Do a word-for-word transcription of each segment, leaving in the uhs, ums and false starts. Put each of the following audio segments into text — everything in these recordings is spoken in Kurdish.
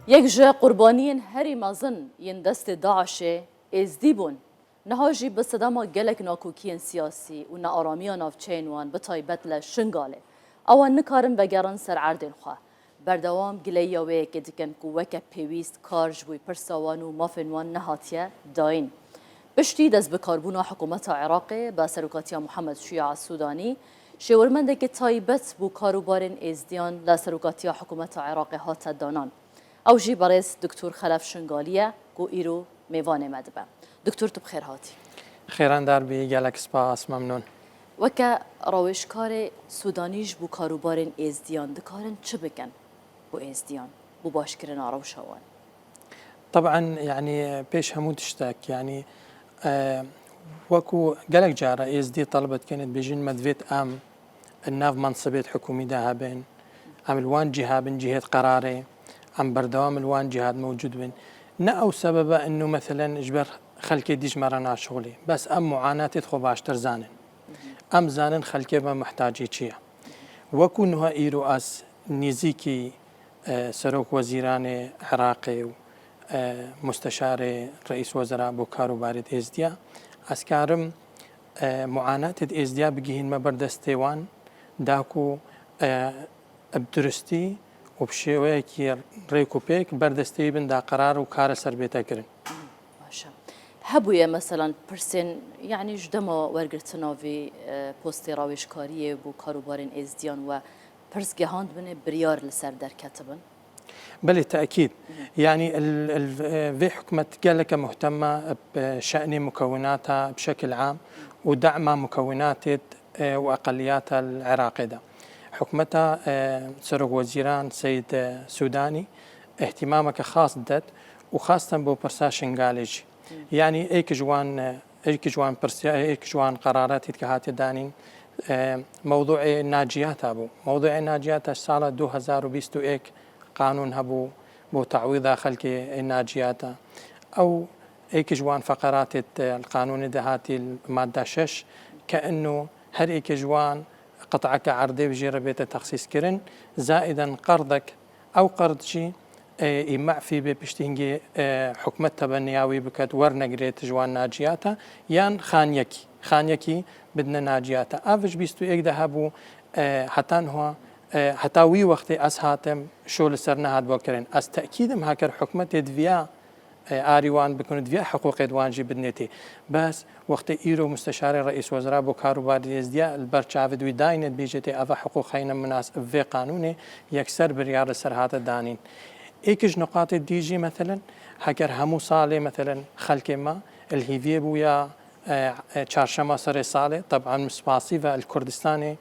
Yek ji qurbaniyên herî mezin yên destê DAIŞê êzdî bûn. Niha jî bi sedema gelek nakokiyên siyasî û nearamiya navçeyên wan, bi taybet li Şingalê, ewan nikarin vegerin ser erdên xwe. Berdewam gileyiya wê yekê dikin ku weke pêwîst kar ji bo pirsa wan û mafên wan nehatiye dayîn. Piştî destbikarbûna hikûmeta Iraqê bi serokatiya Muhammed Şuya Sudanî, şêwirmendekî taybet bo karûbarên êzdiyan li serokatiya hikûmeta Iraqê hate danan. Ew jî berêz Doktor Xelef Şingalî ye ku îro mêvanê me dibe. Doktor, tu bi xêr hatî. Xêrendar bî, gelek spas, memnûn. Weke rawêjkarê Sudanî ji bo karûbarên êzdiyan dikarin çi bikin bo êzdiyan, bo başkirina rewşa wan? Teb'en, yanî pêş hemû tiştek, yanî, e, wekû gelek cara êzdî telebet kenê dibêjin me divêt em li nav mensibêt hikûmî de hebin, em li wan cîha bin, cihêt qerarê, em berdewam li wan cihad mewcûd bin. Ne ew sebebe inu meselen ji ber xelkê dî ji me re naşixulî. Bes em muanatêt xwe baştir zanin. Em zanin xelkê me mihtacî çi ye. Wekû nuha îro ez nêzîkî, e, serok wezîranê Iraqê û, e, musteşarê reîs wezera bo kar û barêt êzdiya, ez karim, e, muanatêt êzdiya bigihînme ber destê wan, da ku, e, bi durustî û bi şêweyekî rêk û pêk ber destê wî bin da qerar û kare ser bête kirin. Baş e. Hebûye, meselan, pirsên, yanî ji dema wergirtina vî, e, postê rawêjkariyê bo karûbarên êzdiyan we pirs gehandibine, biryar li ser derketibin? Belê, tekîd. Hı hı. Yanî il, il, e, vê hikûmet geleke muhtem e bi şe'nê mukewinata bi şekil am û dema mukewinatê, e, û eqeliyata li Iraqê de. Hikûmeta, e, serokwezîran Seyid, e, Sûdanî îhtîmameke xas didet û xasten bo pirsa Şingalê jî. Hı. Yanî êk ji wan, e, êk ji wan pirsiya, êk ji wan qeraratê ke hatiye danîn, e, mewdûê naciyata bû. Mewdûê naciyata sala du hezar û bîst û yek qanûn hebû bo te'wîda xelkê ê naciyata. Ew êk ji wan feqeratê li qanûnê de hatî li madda şeş ke inu her êk ji wan qit'eke erdê bi jê re bête texsîs kirin, zaîden qerdek, ew qerd jî, e, î mefî bê piştî hingê, e, hikûmet tebeniya wî biket, wernegirêt ji wan naciyata, yan xaniyekî, xaniyekî bidine naciyata. Ev ji bîst û yek de hebû, e, heta niha, e, heta wî wextê ez hatim, şo li ser nehat bo kirin. Ez tekîdim, heker hikûmetê diviya, e, arî wan bikin û diviya hiqûqê di wan jî bidinê tê. Bes wextê îro musteşarê reîs wezira bo kar û barê êzdiya li ber çavê di wî dayîne dibêje tê eva hiqûq heyne minasib vê qanûnê yekser biryar li ser hate danîn. Êk ji nuqatê dî jî, meselen, heger hemû salê, meselen, xelkê me li hîviyê bûya, e, e, çarşema serê salê, teb'an spasî ve li Kurdistanê,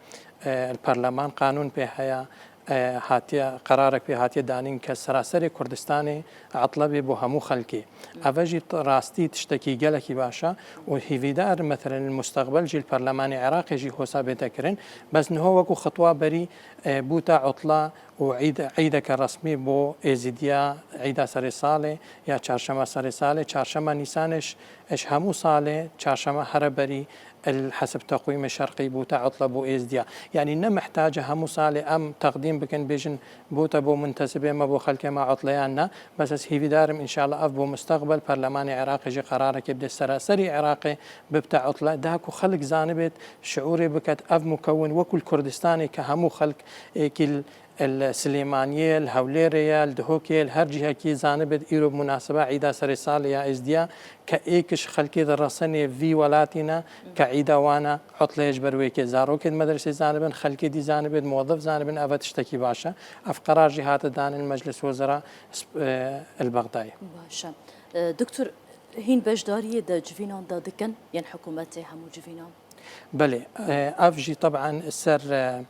e, li perleman qanûn pê heye, e, hatiye, qerarek pê hatiye danîn ke seraserê Kurdistanê etle bê bo hemû xelkê. Eve jî t-, rastî tiştekî gelekî baş e û hîvîdar, meselen, li mustaqbel jî li Perlemanê Iraqê jî hosa bête kirin. Bes niho wekû xitwa berî, e, bûta utla û îd, îdeke resmî bo Êzidiya, îda serê salê ya çarşema serê salê, çarşema Nîsanê ji, ji hemû salê çarşema here berî, El hesib teqwîmê şerqî bûte utla bo êzdiya. Yanî ne mihtac e hemû salê em teqdîm bikin, bêjin bûte bo muntesibê me, bo xelkê me utleyan ne. Bes ez hîvîdar im, înşallah ev bo mustaqbel perlemanê Iraqê jî qerarekê bide, seraserî Iraqê bibte utle. Daha ku xelk zanibêt, şiûrê biket, ev mukewin wekû li Kurdistanê ke hemû xelk êkî li Silêmaniyê, li Hewlêrê ye, li Dihokê ye, li her cihekî zanibêt îro munasiba îda serê salê ya êzdiya ke êk ji xelkê de resenê vî welatî ne ke îda wan e, utleyê ji ber wê kê zarokên medresê zanibin, xelkê dî zanibêt, muwezef zanibin, ev e tiştekî baş e. Ev qerar jî hate danîn Meclis Wezira, e, li Bexdayê. Baş e. E, Doktor, hîn beşdariyê de civînan de dikin, yên hikûmetê hemû civînan? Belê, e, ev jî teb'an ser, e,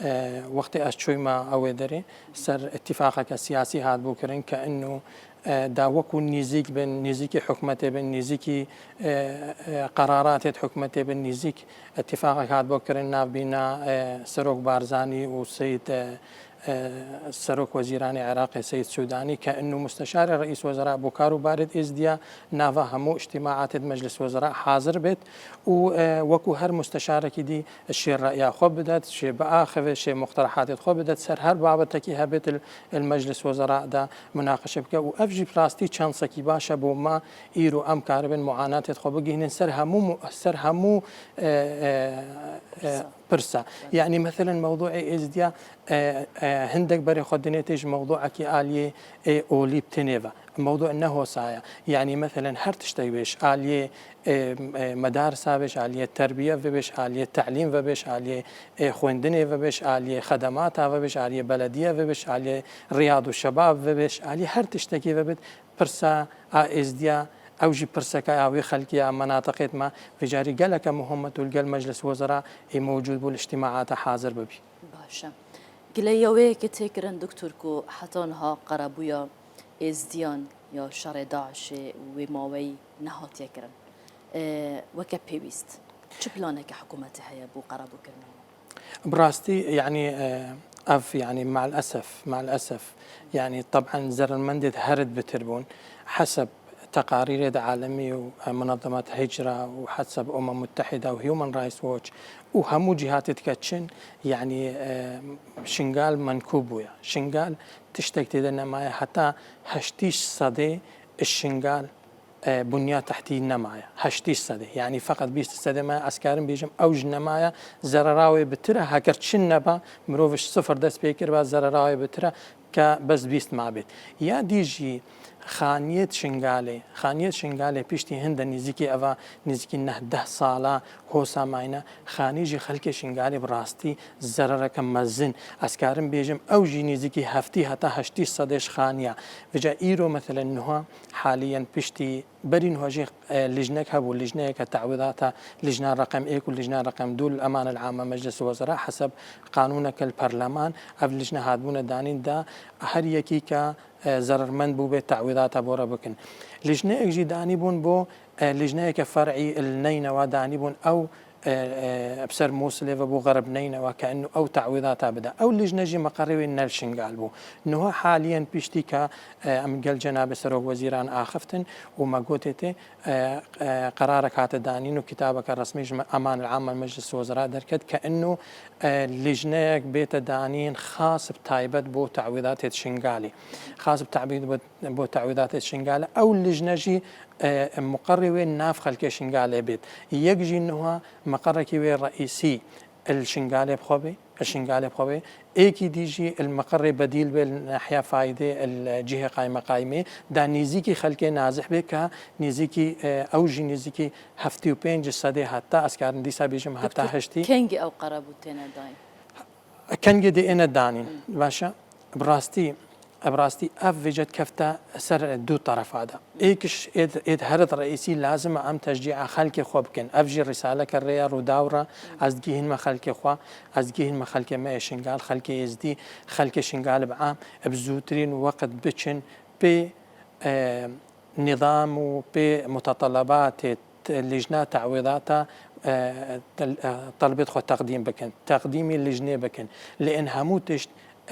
e, wextê ez çûyme ewê derê, ser îtîfaqeke siyasî hat bû kirin ke inu, e, da wekû nêzîk bin, nêzîkî hikûmetê bin, nêzîkî, e, e, qeraratê hikûmetê bin, nêzîk îtîfaqek hat bû kirin navbîna, e, Serok Barzanî û Seyîd, e, e, Serok Wezîranê Iraqê Seyîd Sûdanî ke inû Musteşarê Reîs Wezera bo kar û barêd Êzdiya nava hemû îctîmaatêd Meclis Wezera hazir bêt û, e, wekû her musteşarekî dî şê reya xwe bidet, şê biaxivê, şê muqterehatêd xwe bidet, ser her babetekî hebêt il, il Meclis Wezera de munaqeşe bike û ev jî bi rastî çansekî baş e bo ma îro em karibin muanatêd xwe bigihînin ser hemû mu-, ser hemû, e, e, e, pirsa. Yanî, meselen, mewdûê Êzdiya, e, e, hindek berê xwe dinê tê ji mewdûekî aliyê, e, olî bi tenê ve. Mewdû ne hosa ye. Yanî, meselen, her tiştek bêj, aliyê, e, e, medarisa bêj, aliyê terbiye ve bêj, aliyê telîm ve bêj, aliyê, e, xwendinê ve bêj, aliyê xedemata ve bêj, aliyê belediye ve bêj, aliyê riyad û şebab ve bêj, aliyê her tiştekî ve bêt, pirsa a Êzdiya, ew jî pirseke ya wê xelkê ya menatiqêd me, vê carî geleke muhim e tu li gel Meclis Wezera ê mewcûd bû li îctîmaata hazir bibî. Baş e. Gileyê wê yekê tê kirin, doktor, ku heta niha qerebûya Êzdiyan ya şerê DAIŞê wê maweyî nehatiye kirin. E, weke pêwîst, çi planeke hikûmetê heye bo qerebûkirina wan? Bi rastî, yanî, e, ev, yanî, me'l esef, me'l esef, yanî, teb'en zerermendêd herid bitir bûn. Heseb teqarîrêd alemî û, e, Munezemet Hicra û heseb Umem Muttehida û Human Rights Watch û hemû cîhatêd ke çin, yanî, e, Şingal menkûb bûye. Şingal tiştek tê de nemaye, heta heştî sedê Şingal e, bunya tehtî nemaye. Heştî sedê. Yanî feqet bîst sedê me, ez karim bêjim, ew jî nemaye. Zerera wê bitir e. Heger çi neba, mirov ji sifir dest pê kiriba, zerera wê bitir e ke bes bîst mabêt. Ya dî jî xaniyêd Şingalê, xaniyêd Şingalê piştî hinde nîzîkî eva, nîzîkî neh deh sala hosa mayne, xanî jî xelkê Şingalê bi rastî zerereke mezin. Ez karim bêjim, ew jî nîzîkî heftî heta heştî sedê ji xaniya. Vêca îro, meselen, niha haliyen piştî Berî niha jî, e, lijnek hebû, lijneyeke te'wîdata, lijna reqem êk û lijna reqem du li Eman el Ame Meclis Wezera heseb qanûneke li perleman, ev lijne hatbûne danîn da her yekî ke, e, zerermend bûbe te'wîdata bore bikin. Lijneyek jî danîbûn bo, e, lijneyeke fer'î li Neynewa danîbûn ew e, e, bi ser Mûsilê ve bû xerib Neynewa ke inu ew te'wîdata bide. Ew lijne jî meqerê wê ne li Şingal bû. Niha haliyen piştî ke, e, em gel cenabê Serok Wezîran axiftin û me gotê tê, e, e, qerarek hate danîn û kitabeke resmî ji me Eman el Ame Meclis Wezera derket ke inu, e, lijneyek bête danîn xas bi taybet bo te'wîdatê Şingalê. Xas bi te'wîd bo, bo te'wîdatê Şingalê. Ew lijne jî e, muqerrê wê nav xelkê Şingalê bêt. Yek jî niha meqerekî wê reîsî li Şingalê bi xwe bê, li Şingalê bi xwe bê. Êkî dî jî li meqerê bedîl bê li nahiya Faydê li cihê qaymeqaymê. Da nîzîkî xelkê nazih bê ka nîzîkî, e, ew jî nîzîkî heftê û pênc sedê heta ez karim dîsa bêjim heta Doktor, heştî. Kengî ew qerebû têne dayîn? Kengê dê êne danîn. Hı. Baş e. Bi rastî, bi rastî ev vêce dikefte ser du terefa de. Êk ji êd, êd herid reîsî lazim e em teşcî'a xelkê xwe bikin. Ev jî rîsaleke rêya Rûdaw re ez digihînme xelkê xwe, ez digihînme xelkê me yê Şingal, xelkê Êzdî, xelkê Şingal bi am, bi zûtirîn weqt biçin pê, e, nîzam û pê mutetelebatê t-, lijna te'wîdata, e, tel-, e, telbêt xwe teqdîm bikin, teqdîmî lijnê bikin. Lê in hemû tişt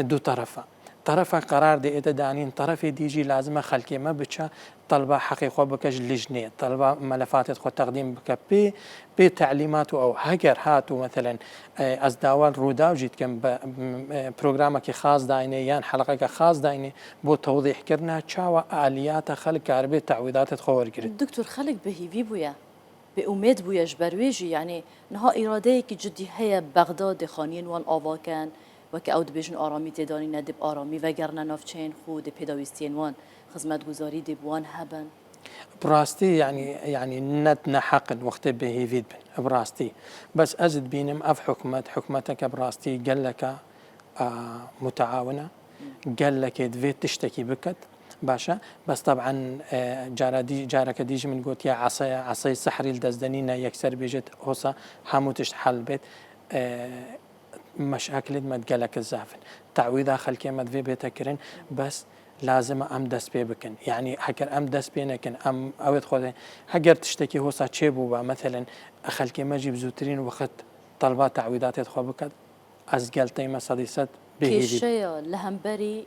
du terefa. Terefa qerar dê êde danîn, terefê dî jî lazim e xelkê me biçe telba heqê xwe bike ji lijnê, telba melefatê xwe teqdîm bike pê, pê telîmat û ew. Heger hat û, meselen, e, ez dawa li Rûdaw jî dikim, bi, m, e, programekî xas dayne yan heleqeke xas dayne, bo tewdîhkirina çawa aliyata xelk karibe te'wîdatê xwe wergirin. Doktor, xelk bi hîvî bûye, bi umêd bûye, ji ber wê jî, yanî niha îradeyekî cidî heye Bexdadê xaniyên wan ava ken, weke ew dibêjin aramî tê danîne, dê bi aramî vegerine navçeyên xwe, dê pêdawîstiyên wan, xizmetguzarî dê bi wan hebin. Bi rastî, yanî, yanî ne, ne heq in wextê bêhîvî dibin. Bi rastî. Bes ez dibînim ev hikûmet, hikûmeteke bi rastî geleke, a, muteawin e. Gelekê divê tiştekî biket. Baş e. Bes teb'en, e, cara dî, careke dî jî min gotiye esaya, esayê sehrî li dest de nîne, yekser bêjit hosa hemû tişt hel bêt. E, Meşakilêd me gelek zaf in. Te'wîda xelkê me divê bête kirin, bes lazim e em dest pê bikin. Yanî heger em dest pê nekin, em ewêd xwe de, heger tiştekî hosa çêbûba, meselen, xelkê me jî bi zûtirîn wext telba te'wîdatê xwe biket, Ez gel teyme sedî sed bêhêvî. Kêşeya li hemberî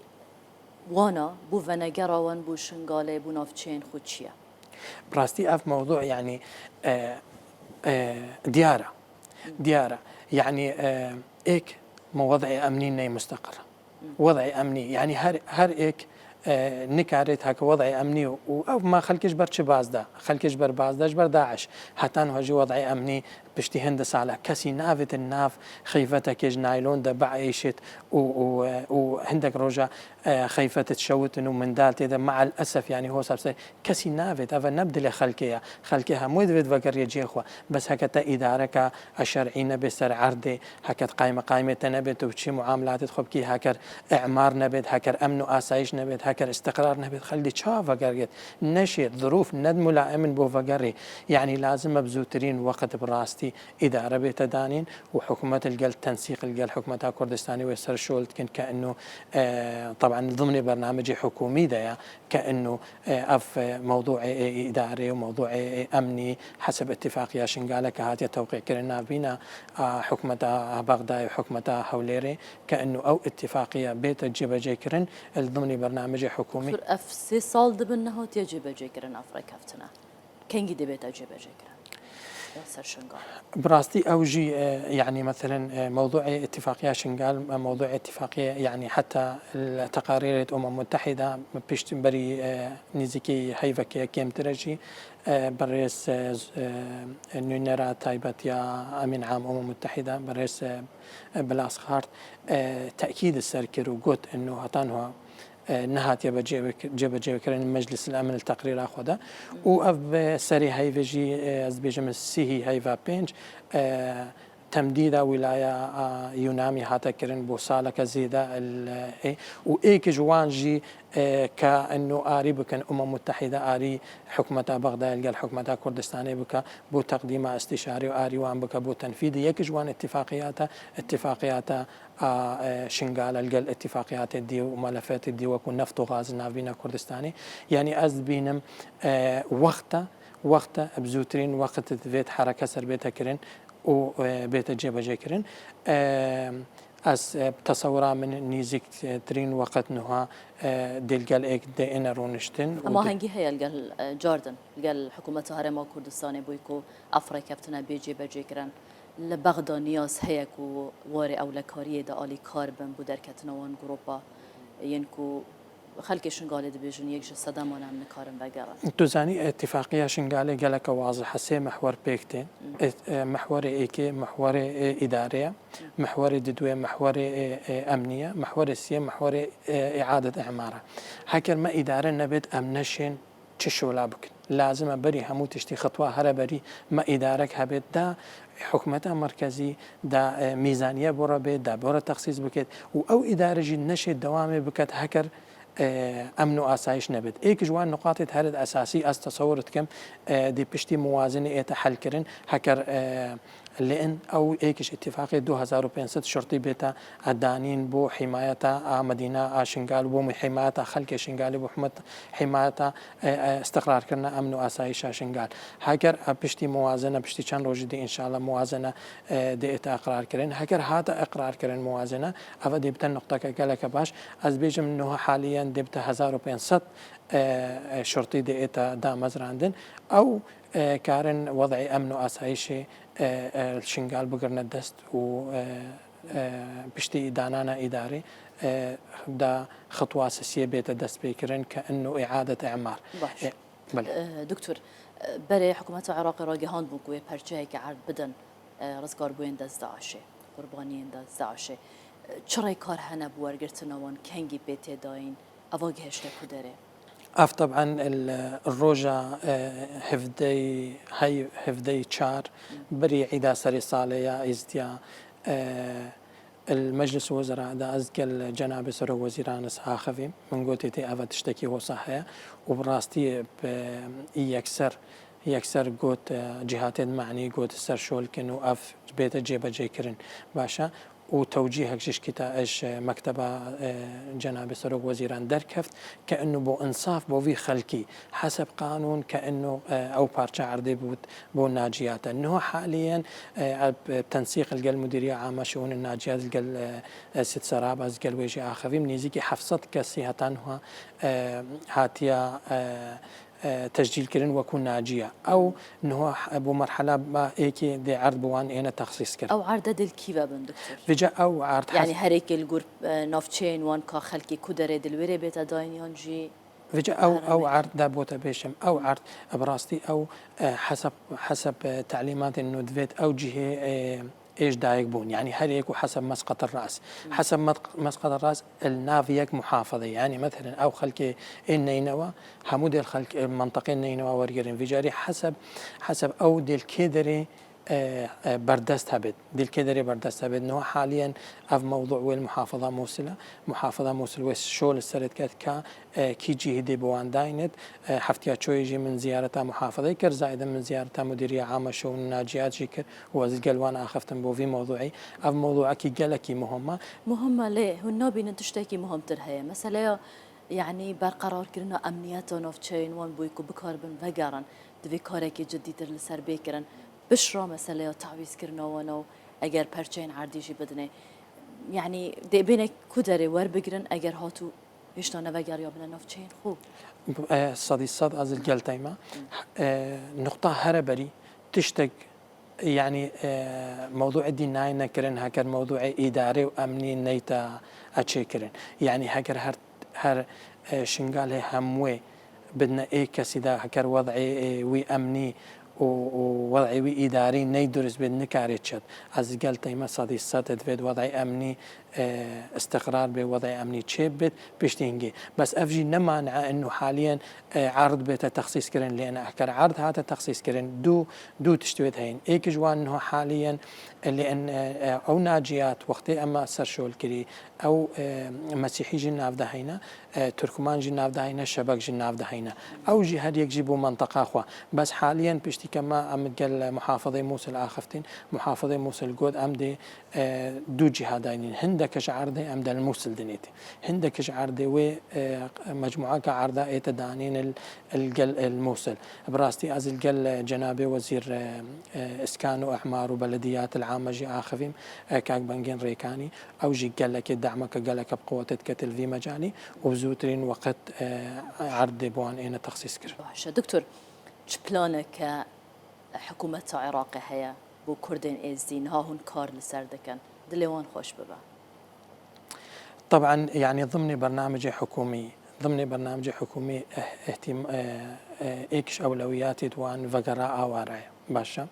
wana bû venegera wan bû Şingalê bû navçeyên xwe çi ye? Bi rastî ev mewdû yanî e, e, diyar e. Diyar e. Yanî e, êk me wed'ê emnî ney musteqir. Wed'ê emnî yanî her her êk e, nikarêt heke wed'ê emnî û ev ma xelkê ji ber çi baz da? Xelkê ji ber baz da ji ber DAIŞ. Heta niha jî wed'ê emnî piştî hin di sala kesî navêt nav xeyfetekê ji naylon de bieyşêt û û e, û hindek roja e, xeyfet dişewitin û mendal tê de, me'el esef, yanî hosa bi ser kesî navêt, eve ne bi dilê xelkê ye. Xelkê hemûyê divêt vegeriyê cihê xwe. Bes heke te îdareka şer'î nebe ser erdê, heke qaymeqamê te nebêt û çi muamelatê xwe bikî, heker îmar nebêt, heker emn û asayîş nebêt, heker îstiqrar nebêt, xelkê çawa vegeriyêt? Neşêt, zirûf ne mulaim in bo vegerî. Yanî lazim e bi zûtirîn weqt bi rastî îdare bête danîn û hikûmet li gel tensîq li gel hikûmeta Kurdistanê wê ser şol dikin ke inu, e, teban li dimnê bernamecê hikûmî de ye ke inu, e, ev, e, mewdûê, e, îdarê û mewdûê, e, emnî hesib îtifaqiya Şingalê ke hatiye tewqîkirin navbîna, a, hikûmeta Bexdayê û hikûmeta Hewlêrê ke inu ew îtifaqiya bête cêbecêkirin li dimnê bernamecê hikûmî. Tur ev sê sal dibin nehatiye cêbecêkirin ev rêkeftina. Kengî dê bête cêbecêkirin? Ya ser Şingal. Bi rastî ew jî, e, yanî meselen, e, mewdûê îtifaqiya Şingal, e, mewdûê îtifaqiyê, yanî heta li teqarîrê Umem Mutehîda pişt berî, e, nîzîkî heyvekê kêmtir e jî, e, berêz, e, z-, e, nûnera taybet ya Emîn Am Umem Mutehîda, berêz, e, e, Bilas Xart, e, tekîd ser kir û got, ino heta niha e, nehatiye be cêbe-, cêbecêkirin Meclis el Emn li teqrîra xwe de. Û ev bi serê heyvê jî, e, ez dibêjim sihî heyva pênc, e, temdîda wîlaya, a, Yûnamî hate kirin bo saleke zêde el, e, û êk ji wan jî, e, ke ino arî bikin Umem Mutehîde arî hikûmeta Bexdayê li gel hikûmeta Kurdistanê bike bo teqdîma îstîşarî û arî wan bike bo tenfîdê yek ji wan îtifaqiyata, îtifaqiyata a, e, Şingale li gel îtifaqiyatê dî û malefetê dî wekû neft û gaz li navbîna Kurdistanê. Yanî ez dibînim, e, wext e, wext e, bi zûtirîn wext divêt hereke ser bête kirin û, e, bête cêbecêkirin. E, ez, e, bi tesewira min nîzîktirîn wext niha, e, dê li gel êk dê êne rûniştin û dê- Hemahengî heye li gel, e, cardin, li gel hikûmeta Herêma Kurdistanê bo ku ev rêkeftina bê cêbecêkirin. Li Bexda niyaz heye ku warê ewlekariyê de alîkar bin bo derketina wan grûpa yên ku xelkê Şingalê dibêjin yek ji sedeman em nikarin vegerin. Tu zanî, îtifaqiya Şingalê geleke wazih e, sê mihwer pêk tên. E, e, mihwerê êkê, mihwerê, e, îdarê ye. Mihwerê didwê, mihwerê, e, e, emnî ye. Mihwerê siyê, mihwerê, e, îadet îmar e. Heker me îdare nebêt, em neşên çi şola bikin. Lazim e berî hemû tiştî xitwa here berî me îdarek hebêt da hikûmeta merkezî da, e, mîzaniye bo re bê, da bo re texsîs bikêt û ew îdare jî neşê dewamê biket heker, e, emn û asayîş nebêt. Êk ji wan nuqatê here di esasî ez tesewur dikim, e, dê piştî muwazinê ête helkirin, heker, e, Lê in ew êk ji îtîfaqê du hezar û pênc sed şurtî bête danîn bo hîmayeta a Medîna a Şingal, bo hîmayeta xelkê Şingalê, bo hîmayeta, e, e, îstiqrarkirina emn û asayîşa Şingal. Heger e, piştî muwazene, piştî çend rojî dî înşallah muwazene, e, dê ête iqrarkirin. Heger hate iqrarkirin muwazene, ev dê bite nuqteke geleke baş. Ez bêjim niha haliyen dê bite hezar û pênc sed, e, e, şurtî dê ête damezrandin. Ew, e, karin wed'ê emn û asayîşê e, e, Şingal bigirine dest û, e, e, piştî danana îdarê, e, da xitwa sisiyê bête destpêkirin ke ino îadet îmar. Baş. E, belê. E, Doktor, e, berê hikûmeta Iraqê ragihandbûn ku wê perçeyeke erd bidin, e, rizgarbûyên dest DAIŞê, qurbaniyên dest DAIŞê. E, çi rêkar hene bi wergirtina wan, kengî pê tê dayîn, eva gihişte ku derê? Ev teban li roja, e, hevdeyî hey, hevdeyî çar berî îda serê salê ya Êzdiya, e, li Meclis Wezera de ez gel cenabê Serok Wezîran ez axivîm. Min gotê tê eve tiştekî wisa heye û bi rastî bi, î yekser, yekser got, e, cîhatên manî got ser şol kin û ev bête cêbecêkirin. Baş e. û tewcîhek ji şkîta ji mekteba, e, cenabê Serok Wezîran derkeft, ke inu bo insaf bo vî xelkî, heseb qanûn, ke inu, e, ew parça erdê bût bo naciyat e. Niho haliyen, e, eb tensîq li gel Mudîriya Ame Şiûn Naciyat li gel, e, e, Sîd Serab, ez li gel wê jî axivîm, nêzîkî heft sed kesî heta niha, e, hatiya, e, e, tescîl kirin wekû naciya. Ew niha, e, bo merhela ba êkê dê erd bi wan êne texsîs kirin. Ew erde dê li kî ve bin, doktor? Vêca ew erd hes- Yanî her êkê li gor, e, navçeyên wan ka xelkê ku derê dil wê rê bête dayîn yan jî Vêca ew, her ew ne? Erd de bo te bêjim, ew erd, e, bi rastî ew, e, heseb, heseb, e, telîmatên nû divêt ew cihê, e, êj dayik bûn. Yanî her yek û heseb mesqet ras. Heseb met-, mesqet ras li nav yek muhafazê. Yanî, meselen, ew xelkê ên Neynewa, hemû dêl xelk, e, menteqên Neynewa wergirin. Vî carî heseb, heseb ew dêl kê derê, e, e, berdest hebit. Dêl kê derê berdest hebit. Niha haliyen ev mewdu wê li muhafaza Mûsil e. Muhafaza Mûsil wê şol li ser diket ka, e, kî cihê dê bi wan daynet. E, heftiya çoyê jî min ziyareta muhafazê kir. Zayeden min ziyareta Mudîriya Ame Şiûn Naciyat jî kir. û ez li gel wan axiftim bo vî mewduî. Ev mewduekî gelekî muhim e. Muhim e, lê hûn nabînin tiştekî muhimtir heye. Meseleya, yanî berqerarkirina emniyeta navçeyên wan bo ku bikaribin vegerin, divê karekî ciddîtir li ser bê kirin. Piştre meseleya tawîzkirina wan û eger perçeyên erdî jî bidinê. Yanî dê bêne ku derê werbigirin eger hatû hêşta nevegeriyabine navçeyên xwe. E, sedî sed ez li gel te me. E, nuqta here berî tiştek, yanî, e, mewduê dî nayne kirin, heker mewduê îdare û emnî neyte çêkirin. Yanî heker her, her, e, Şingalê hemwê bidine ê kesî de, heker wed'ê, e, wî emnî û, û wed'ê wî îdarî ney durist bê, nikare çet. Ez li gel te me sedî sed divêt wed'ê emnî, e, istiqrar bê, wed'ê emnî çêbit, piştî hingê. Bes ev jî ne mane inu haliyen, e, erd bête texsîs kirin, lê ne heker erd hate texsîs kirin, du, du tişt wê heyîn. Êk ji wan niha haliyen, e, lê en, e, e, ew naciyat wextê ema serşol kirî, ew, e, mesîhî jî nav de heyne, e, Turkman jî nav de heyne, Şebek jî nav de heyne. Ew jî her yek jî bo menteqa xwe. Bes haliyen piştî ke me em gel muhafazê Mûsil axiftin, muhafazê Mûsil got, em dê, e, du ciha daynin. Hindek ji erdê em de li Mûsil dinêtin. Hindek ji erdê wê, e, mecmuaka erda ête danîn il, il gel il Mûsil. Bi rastî ez il gel, e, cenabê wezîr, e, e, îskan û îmar û belediyat il ame jî axivîm, e, kak Bengên Rêkanî. Ew jî gelekê dehmeke geleke bi quwetê dike li vî mecalî û zûtirîn weqt, e, erdê bi wan êne texsîs kir. Baş e. Doktor, çi planeke hikûmeta Iraqê heye bo Kurdên Êzdî? Niha hûn kar li ser dikin. Dilê wan xweş bibe. Teban, yanî dimnê bernamecê hikûmî, dimnê bernamecê hikûmî, eh, ihtîm-, eh, eh, êk ji ewlewiyatê di wan vegera aware ye. Baş e.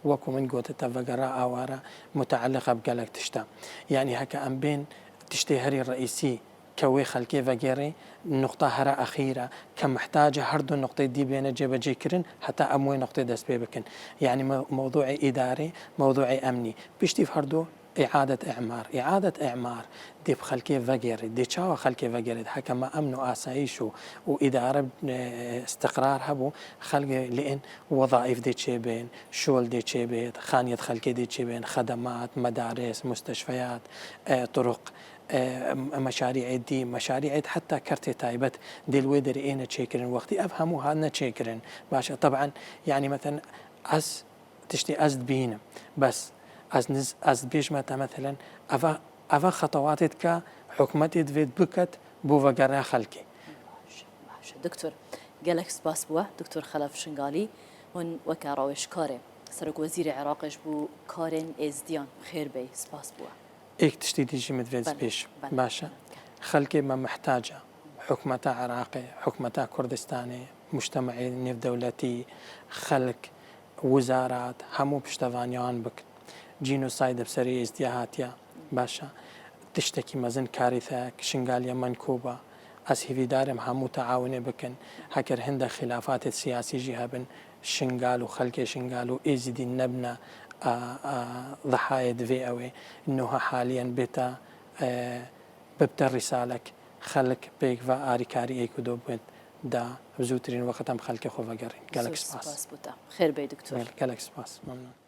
Wekû min gote te, vegera aware mutealiq e bi gelek tişt e. Yanî heke em bên tiştê herî reîsî ke wê xelkê vegêrê, nuqta here exîr e, ke mihtac e her du nuqtê dî bêne cêbecêkirin, heta em wê nuqtê dest pê bikin. Yanî me-, mewduê îdarê, mewduê emnî. Piştî her du îadet îmar. Îadet îmar dê bi xelkê vegêrê. Dê çawa xelkê vegêrê? Heke me emn û asayîş û, û îdare, e, istiqrar hebû, xelkê li in wezaîf dê çêbên, şol dê çêbêt, xaniyet xelkê dê çêbên, xedemat, medaris, musteşfeyat, e, turuq, e, meşarî'ê dî, meşarî'ê heta kertê taybet dê li wê derê êne çêkirin. Wextî ev hemû hatine çêkirin. Baş e, teban, yanî, meten, ez tiştê ez dibînim. Bes ez niz-, ez dibêjime te, meten, eva, eva xetewatê dike, hikûmetê divê biket bo vegera xelkê. Baş, baş. Doktor, gelek spas bo we. Doktor Xelef Şingalî, hûn weke rawêjkarê, Serokwezîrê Iraqê ji bo karên Êzdiyan, xêr bey, spas bo we. Êk tiştî dî jî min divê ez Belê, bêjim. Belê. Baş e. Xelkê me mihtac e. Hikûmeta Iraqê, hikûmeta Kurdistanê, mujtemaê nêvdewletî, xelk, wizarat, hemû piştevaniya wan bikin. Cînosayde bi serê Êzdiya hatiye. Baş e. Tiştekî mezin, karîteyek, Şingaliya menkûb e. Ez hîvîdar im hemû teawunê bikin. Heker hindek xîlafatê siyasî jî hebin, Şingal û xelkê Şingal û Êzidî nebine, a, a, dihayê divê ew ê. Niha haliyen bête, e, bibte rîsalek, xelk pêk ve arîkarî êk û du bibin da, bi zûtirîn weqt em xelkê xwe vegerîn. Gelek Zû spas. Spas bo te. Xêr bey, doktor. Gel-, gelek spas. Memnun.